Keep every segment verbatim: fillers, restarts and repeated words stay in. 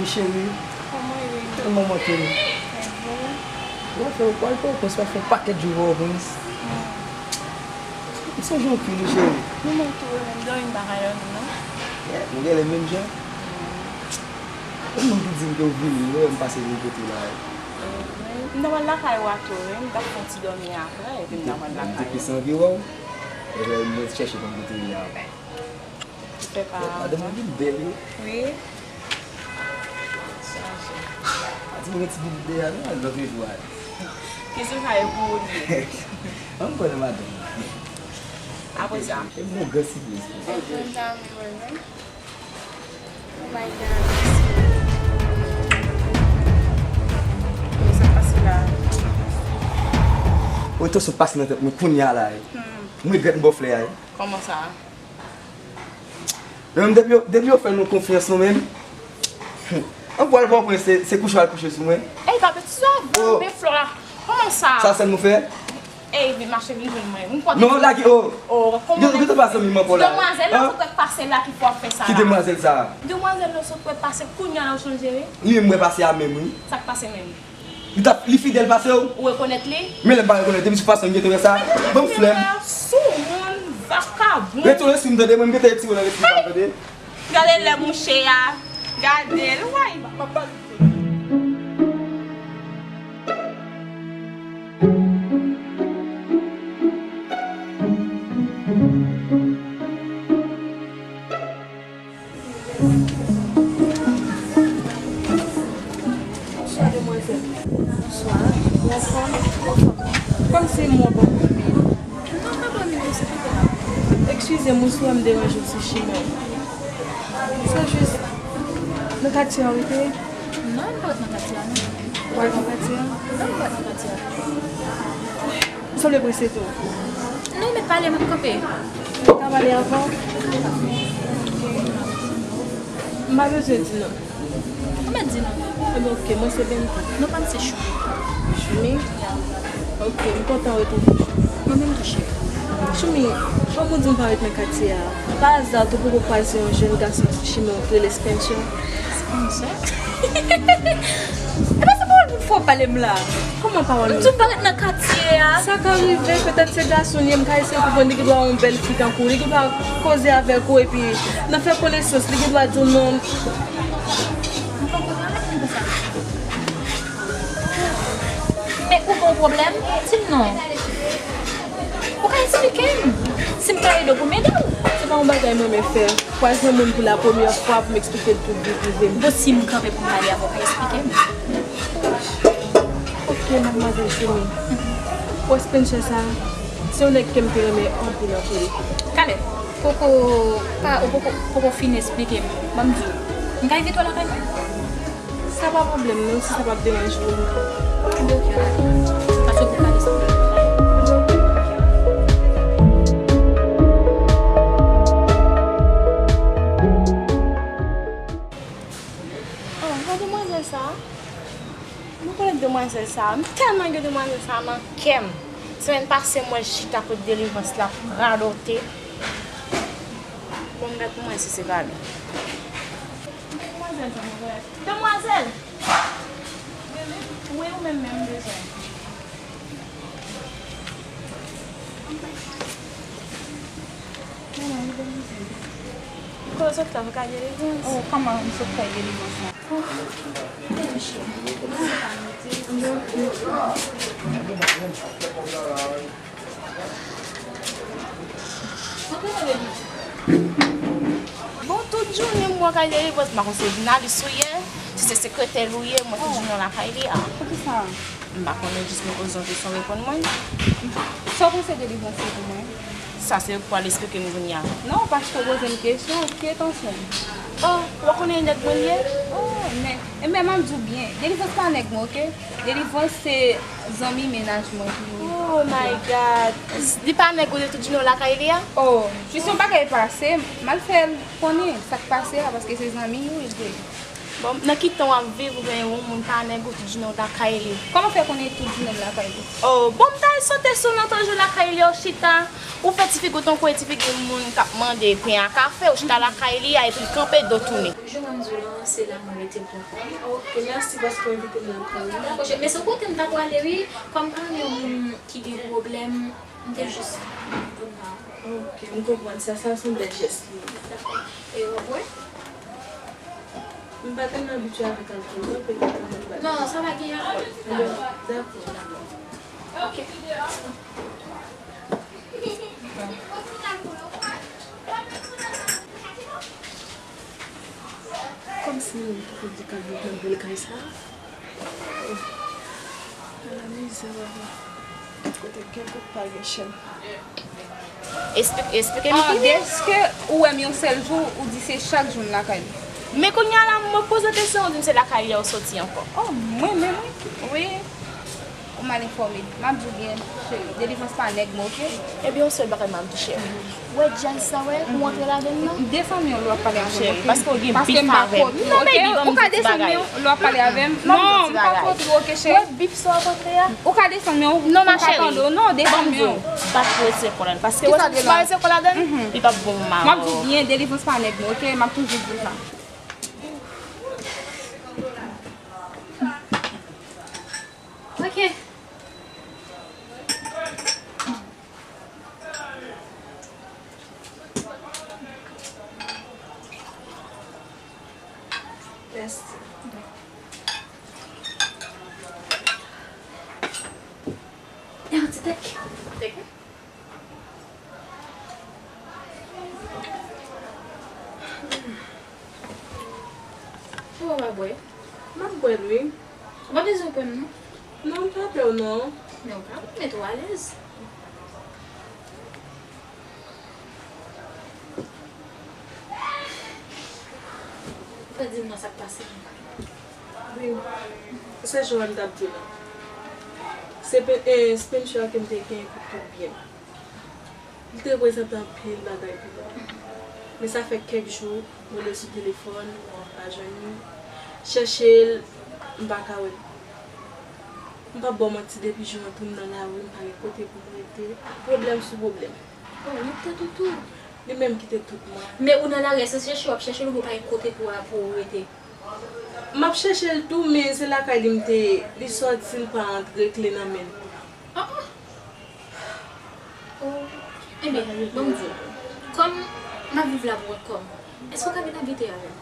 Cheri, kòman w ye? Tèlman manke m. Ou fè, ou al Pòtoprens, w ap fè yon pakèt jou Pòtoprens. M sonje w anpil wi, cheri. Ou menm tou, wi, menm dòmi m pa ka dòmi, non. Yeah, nou genlè menm jan. Gen moun ki di m ke w vini, wi, m pase vin kote w la, wi. M ta pral lakay ou a tou, wi, m t ap fè yon ti dòmi apre, epi m ta pral lakay ou. M te plis anvi wè w. Epi m chèche konn kote w ye a. Ou fè pa. Madanm mwen vin bèl, wi. Wi. Chanje. A di mwen gen ti bib dèyè a, non, lòt jou a. Kesyon sa yo pou ou li ye. An m pran nan madanm. Apre sa. E mwen gen gran sipriz pou ou. Sa k pase la? Ou te sot pase nan tèt mwen kounye a la, wi. M regrèt m ba w flè a, wi. Kòman sa? Men menm depi yo, depi yo fè nou konfyans nou menm. An pou al pran mwen, se, se kouche w al kouche sou mwen. Ey, pa betize avè m, men Flora. Kòman sa? Sa sèl nou fè? Ey, vin mache vin jwenn mwen. Ou konn. Non, lage, oh. Oh, kòman. Yo, yo te pa zanmi m ankò la. Demwazèl la sot wè pase la ki fè w ap fè sa la. Ki demwazèl sa? Demwazèl la sot wè pase kounye a la ou chanje, wi. Li menm mwen pase a menm, wi. Sa k pase menm? Li t ap, li fidèl pase w? Ou rekonèt li? Men lè m pa rekonèt, depi sou fason m gentan wè sa, ban m flèm. Sou moun, vakabon. Retounen lespri m tande, mwen m gentan retire w nan lespri pa m tande. Gade lè mouche a. Gade l, way. Bonswa, demwazèl. Bonswa. Ou anfòm? Anfòm. Kòmsi m wè w pa konn byen. Non, m pa konn byen, se poutèt. Eskize m, wi, si w wè m deranje w sou chimen. Se jis, nan katye a w rete? Non, m pa ret nan katye a, non. Ou pa ret nan katye a? Non, m pa ret nan katye a. Ou sanble prese tou. Non, mèt pale, m ap kanpe. Ou ka pale avè w? M pa bezwen di non. Ou mèt di non. Ebyen, oke, mwen se Bendy. Non pa m se Choumi. Choumi? Oke, m kontan retwouve w. Mwen menm tou, cheri. Choumi, kòm ou di m pa ret nan katye a, pa aza tou poko kwaze yon jèn gason sou chimen w ki rele Spencer? Spencer? E pa se pawòl moun fò pale m la. Kòman pawòl moun fò? M di w pa ret nan katye a. Sa ka rive, petèt se gason li ye, m ka eseye konprann li gendwa yon bèl fi tankou w, li gendwa koze avèk ou epi nan fè konesans, li gendwa di w non. M poko janm konn sa. Men ou gen yon pwoblèm? Di m non. Ou ka esplike m. Si m ka ede w pou m ede w. Se pa yon bagay m renmen fè. Kwaze yon moun pou la premyè fwa pou m eksplike l tout vi prive m. Bon, si m kanpe pou m pale avè w, ou ka esplike m. Oke, madmwazèl Choumi. Ou wè Spencer sa, se yon nèg ke m te renmen anpil, anpil. Talè, poko, pa, ou poko, poko fin esplike m. Ban m di w. M ka envite w lakay mwen? Sa pa pwoblèm non, si sa p ap deranje w. Oke, oke, dakò. Pase pou kale sa. Oh, gade demwazèl sa. Mwen konnen demwazèl sa. M tèlman gen demwazèl sa nan kè m. Semèn pase, m wè l chita kote Delivrans la ap radote. Bon, m gad pou m wè si se pa li. Demwazèl sa, mwen konnen. Demwazèl! Wi, wi, ou menm menm m bezwen. Kote w sot la, ou kay Delivrans? Oh, kòman m sot kay Delivrans la? Bon, tout jounen m wè w kay Delivrans, m pa konn si se jounalis ou ye, si se sekretè l ou ye, m wè tout jounen w lakay li a. Poukisa? M pa konnen, jis mwen poze yon kesyon, w reponn mwen. Sa w panse Delivrans ye pou mwen? Sa se ou k pral esplike m kounye a. Non, paske w poze m kesyon, ki entansyon m? Oh, ou pa konnen e nèg mwen li ye? Oh, men, enben, m ap di w byen, Delivrans pa nèg mwen, oke? Delivrans se zanmi mennaj mwen ki. Oh my God! Li pa nèg ou te tout jounen w lakay li a? Oh, jis yon bagay pase, m al fè l konnen sa k pase a, paske se zanmi ou li te ye. Bon, nan ki tan w ap viv, oubyen yon moun pa nèg ou tout jounen w lakay li? Kòman w fè konnen tout jounen m lakay li? Oh, bon, m t al sote sou non, tout jou lakay li, w chita, ou fè ti figi w tankou e ti figi moun k ap mande pen a kafe, w chita lakay li a, epi l kanpe do tounen. Jou mwen di w lan, se la mwen rete pou kont mwen. Ok, mèsi paske w envite m nan kay ou. Dakò, cheri, men se kote m ta prale, wi. Kòm pa yon moun ki gen pwoblèm, m te jis vin la. Ok, m konprann sa, sa se yon bèl jès li ye. Dakò. E w ap bwè? M pa tèlman abitye avèk alkòl, non, petèt mwen pa. Non, sa pa gen alkòl. Bon, dakò. Ok. Kòmsi moun ki te di k ap viv nan bèl kay sa a. Oh. Ala mizè, papa. Kote gen kout pa gen chèn. Esplike, esplike m. Ah, deske ou wè m yon sèl jou, ou di se chak jou m lakay li. Men kounye a la, mwen poze w kesyon, ou di m se lakay li a ou soti ankò. Oh, mwen menm, wi. Wi. Ou mal enfòme. M ap di w byen, cheri. Delivrans pa nèg mwen, oke? Ebyen, yon sèl bagay m ap di w, cheri. Wè djaz sa, wè, ou antre ladan l nan? Desann men w lè w ap pale avè m, oke? Paske w gen bif avè m. Non, baby, ban m di ti bagay. Ou ka desann men w lè w ap pale avè m. Non, m pa kontri w, oke, cheri? Wè bif sa w ap antre a? Ou ka desann men w. Non, ma chérie. Non, desann men w. Bat pou retire kò ladan l. Paske wè si w pa retire kò ladan l, li p ap bon pou mari w. M ap di w byen, delivrans pa nèg mwen, oke? M ap toujou di w sa. Ok. Mèsi. Yon ti tèk. Tèk. Ou pa bwè? M ap bwè l, wi. Ou pa bezwen pè m, non? Non, m pa pè w, non. Men ou pa mete w alèz. Ou pa di m nan sa k pase. Wi. Se jan m t ap di w la. Se pe-, eh, Spencer ke m te gen pou tout byen. Li te prezante anpil bagay pou mwen. Men sa fè kèk jou, m rele sou telefòn, mwen pa jwenn li. Chèche l, m pa ka wè l. M p ap ba w manti, depi jou an tou m nan lari, m pa gen kote pou m rete. Pwoblèm sou pwoblèm. Oh, m ap tande w tou. Li menm kite tout mwen. Men ou nan lari a, se chèche w ap chèche l oubyen w pa gen kote pou, pou w rete? M ap chèche l tou, men se lakay li m te ye. Li sòti, l pa antre, kle nan men l. Ah, ah. Oh. Enben, ban m di w. Kòm m ap viv la pou kont kò m, èske w ka vin abite avè m?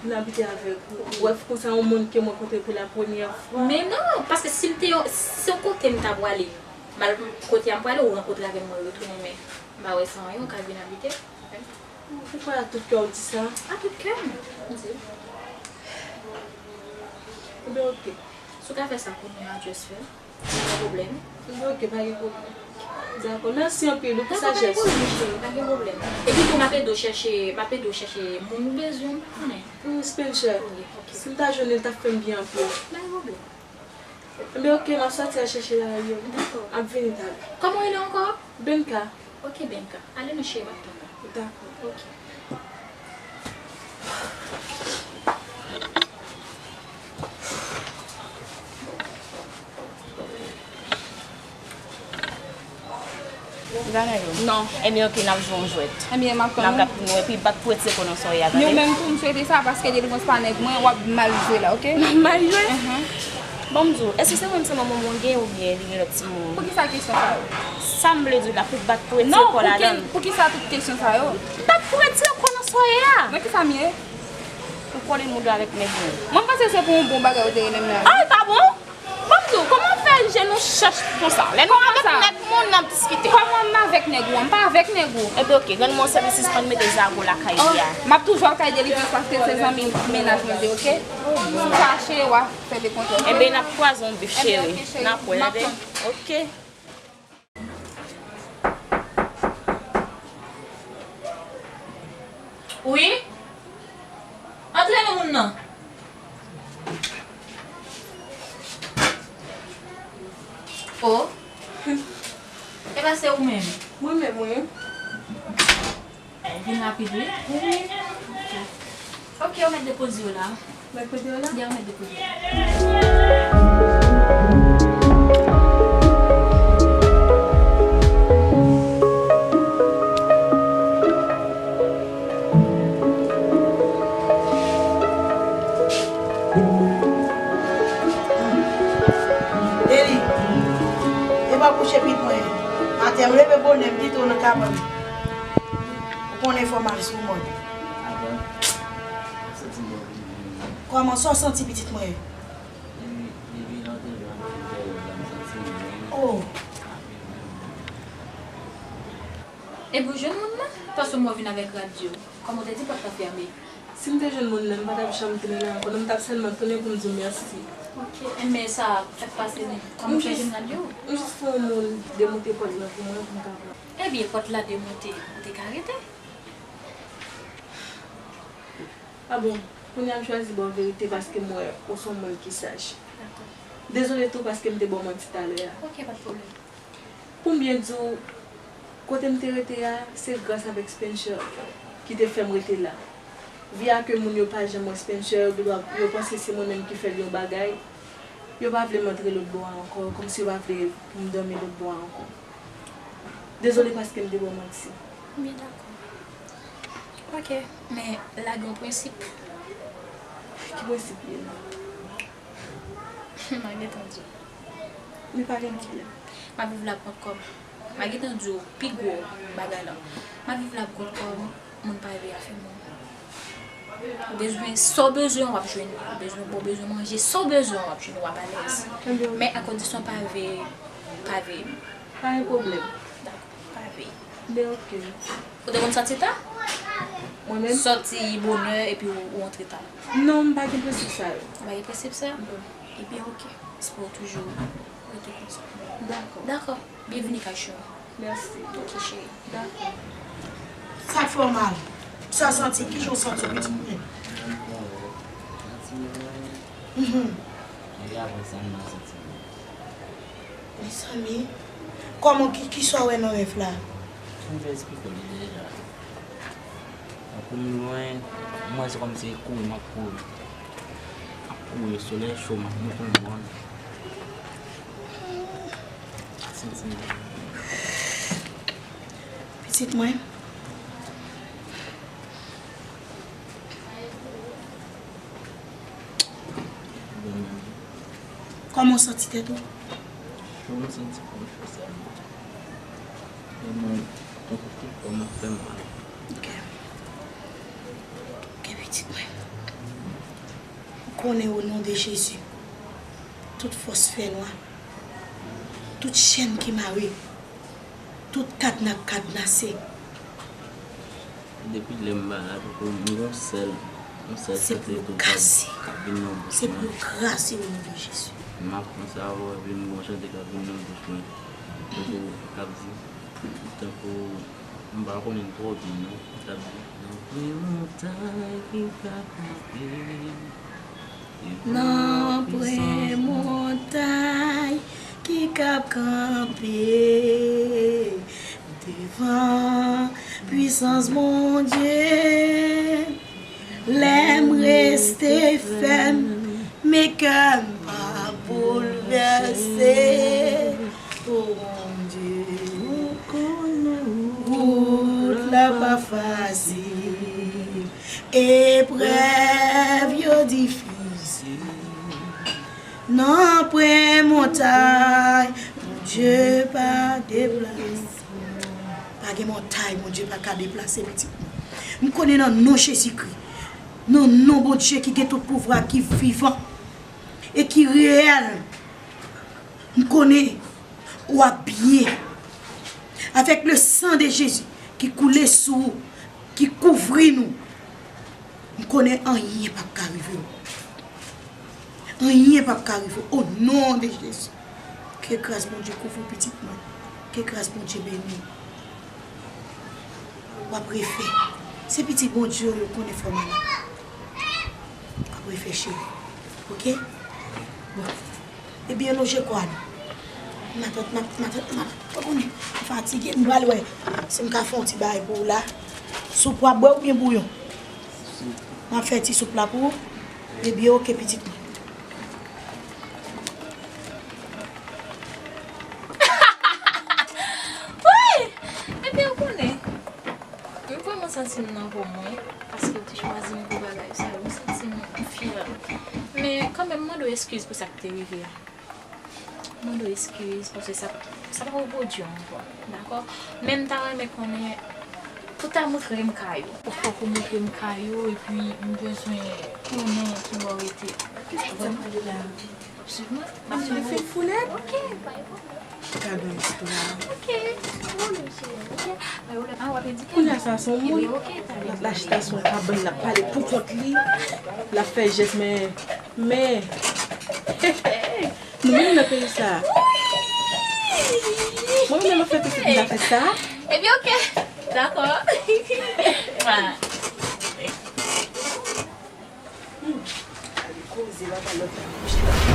Vin abite avèk ou? Ou wè konsa yon moun ke mwen kontre pou la premyè fwa? Men non, paske si m te yon, si se yon kote m ta prale, m al kote a m prale, ou rankontre avè m, mwen retounen, men m pa wè sa anyen, ou ka vin abite avè m. Ou kwè a tout kè w di sa? A tout kè m, m di l. Enben, oke. Si w ka fè sa kounye a, just fè l. Pa gen pwoblèm. Enben, oke, pa gen pwoblèm. Dakò, mèsi anpil, wi, pou sajès ou. Dakò, pa gen pwoblèm, cheri, pa gen pwoblèm. Epi tou, m ap ede w chèche, m ap ede w chèche moun ou bezwen, m pa konnen. Pou Spencer. Wi, oke. Si m ta jwenn li, l t ap fè m byen anpil. Pa gen pwoblèm. Enben, oke, m ap sòti al chèche l aryè. Dakò. M ap vini talè. Kòman w rele ankò? Benka. Oke, Benka. Ale non, cheri, m ap tann ou. Dakò. Oke. Gade yo. Non. Ebyen, oke, n ap jwe yon jwèt. Ebyen, m ap tann ou. N ap gad pou nou, epi bat pou retire kò nan sòrè a, tande? Men ou menm tou, m swete sa, paske delivrans pa nèg mwen, w ap mal jwe la, oke? M ap mal jwe? Mhm. Bon, m di w, èske se mwen sèlman manman w gen oubyen li gen lòt timoun? Poukisa kesyon sa yo? Sa m vle di w la, pou bat pou retire kò ladan l. Non, poukisa tout kesyon sa yo? Bat pou retire kò nan sòrè a. Nan kisa m ye? Ou kole mouda avèk nèg mwen. Mwen panse se pou yon bon bagay ou te rele m la. Ah, li pa bon? Bon, m di w, kòman w fè je nou chèch konsa? Lè nou avèk nèg moun, n ap diskite. Kòman m avèk nèg ou an? M pa avèk nèg ou. Ebyen, oke, grann mwen sèvi sispann mete zago lakay li a. M ap toujou al kay delivrans paske se zanmi mennaj mwen te, oke? Si w fache, w a fè de kontrè, oke? Ebyen, n ap kwaze yon bif, cheri. N ap wè, tande? Oke. Wi? Antre non, moun nan. O. Epa se ou menm? Mwen menm, wi. Vin rapid, wi. Wi. Ok, ou mèt depoze yo la. Mèt mete yo la? Ya, ou mèt depoze yo la. Eli, e pa kouche pit mwen. Maten, m leve bonè, m kite w nan kabann. Ou konnen fò m al sou mòn. Kòman, sa w santi pitit mwen? Oh. Epi w jwenn moun nan? Paske m wè w vin avèk rad yo. Kòm w te di pòt la fèmen. Si m te jwenn moun nan, m pa t ap janm tounen la ankò. Non, m t ap sèlman tounen pou m di w mèsi. Ok, enben sa fèk pase, men kòman w fè jwenn rad yo? M jis fè yon moun demonte pòt la pou mwen, pou m ka pran. Ebyen, pòt la demonte, ou te ka rete. Ah bon, kounye a m chwazi ba w verite paske m wè ou se yon moun ki saj. Dakò. Dezole tou paske m te ba w manti talè a. Ok, pa t pwoblèm. Pou m byen di w, kote m te rete a, se gras avèk Spencer ki te fè m rete la. Vi a ke moun yo pa janm wè Spencer, yo, yo panse se mwen menm ki fè l yon bagay, yo pa vle m antre lòtbò a ankò, kòmsi yo pa vle pou m dòmi lòtbò a ankò. Dezole paske m te ba w manti. Byen, dakò. Ok, men la gen yon prensip. Ki prensip li ye? M a gentan di w. Li pa gen pwoblèm. M a viv la pou kò m. M a gentan di w pi gwo bagay la. M a viv la pou kò m. Moun pa vle afè moun. Ou bezwen, sa w bezwen, w ap jwenn li. Ou bezwen, bon, bezwen manje, sa w bezwen, w ap jwenn, w ap alèz. Ebyen, men a kondisyon pa vle, pa vle. Pa gen pwoblèm. Dakò, pa vle. Ben, ok. Ou te konn sòti ta? Mwen menm? Sòti bonè epi ou, ou antre ta. Non, m pa gen prensip sa yo. Ou pa gen prensip sa? Non. Ebyen, ok. Espere w toujou rete konsa. Dakò. Dakò. Byenvini kay Chou. Mèsi. Ok, cheri. Dakò. Sa k fè w mal? Sa w santi? Kijan w santi w pitit mwen? Mhm. Mezanmi, kòman, ki, kisa w wè nan rèv la? M te eksplike w li deja. Anpil lwen, mwen se kòmsi kouri m ap kouri. M ap kouri, solèy cho, m ap moute yon mòn. Santi m. Pitit mwen. Kòman w santi tèt ou? Cho, m santi kò m cho sèlman. E mwen, tankou tout kò m ap fè m mal. Ok. Ok, pitit mwen. Ou konnen, o non de Jezi, tout fòs fènwa, tout chèn ki mare, tout kadna k kadnase. Depi lè m pa la, tankou m gen yon sèl, yon sèl sante tou k ap, k ap vin nan bouch mwen. Se pou yo kraze, o non de Jezi. M ap konsa, w ap vin yon chante k ap vin nan bouch mwen. Tankou, k ap di, tankou, m pa konnen l twò byen, non. K ap di, nan pwen montay ki ka kanpe. Nan pwen montay ki kab kanpe devan pwisans Bondye. Lè m reste fèm, men kè m pa boulvèse. O Bondye, ou konnen wout la pa fasil. Eprèv yo difisil. Nan pwen montay Bondye pa deplase. Pa gen montay Bondye pa ka deplase, pitit mwen. M konnen nan non Jezikri, nan non Bondye ki gen tout pouvwa, ki vivan e ki reyèl, m konnen w ap byen. Avèk le san de Jezi ki koule sou ou, ki kouvri nou, m konnen anyen p ap ka rive w. Anyen p ap ka rive w. O non de Jezi. Ke gras Bondye kouvri w, pitit mwen. Ke gras Bondye beni w. W ap refè. Se pitit Bondye yo, yo konnen fò malad. W ap refè, cheri. Ok? Bon. Ebyen, lonje kò a nou. Matant, mat-, matant, matant, ou konnen, m fatige, m pral wè si m ka fè yon ti bagay pou ou la. Soup w ap bwè oubyen bouyon? M ap fè ti soup la pou ou. Ebyen, oke, pitit mwen. Wi! Ebyen, ou konnen, m vrèman santi m nan po mwen, paske ou te chwazi m pou bagay sa yo. M santi m fyè. Men, kanmenm, m mande w eskiz pou sa k te rive a. Mande w eskiz, paske sa, sa pa pou pwodui ankò, dakò? Men m ta renmen konnen, pou ta montre m kay ou. Ou fòk ou montre m kay ou, epi m bezwen konnen ki bò w rete. Kisa w ap pale la? W ap swiv mwen? W ap swiv mwen? Fin foulèt? Ok, pa gen pwoblèm. Gade yon istwa. Ok, pa gen pwoblèm, cheri, ok. Pa gen pwoblèm. Ah, w ap edike m? Kounye a sa, se yon moun. Ebyen, ok, talè. L ap chita sou yon kabann, l ap pale pou kont li, l ap fè jès, men, men, nou menm nan peyi sa. Mwen menm, m ap fè pitit, m ta fè sa. Ebyen, ok. Dakò. Mwa. Hmm. Gade koze, papa, lòt la, bouch la.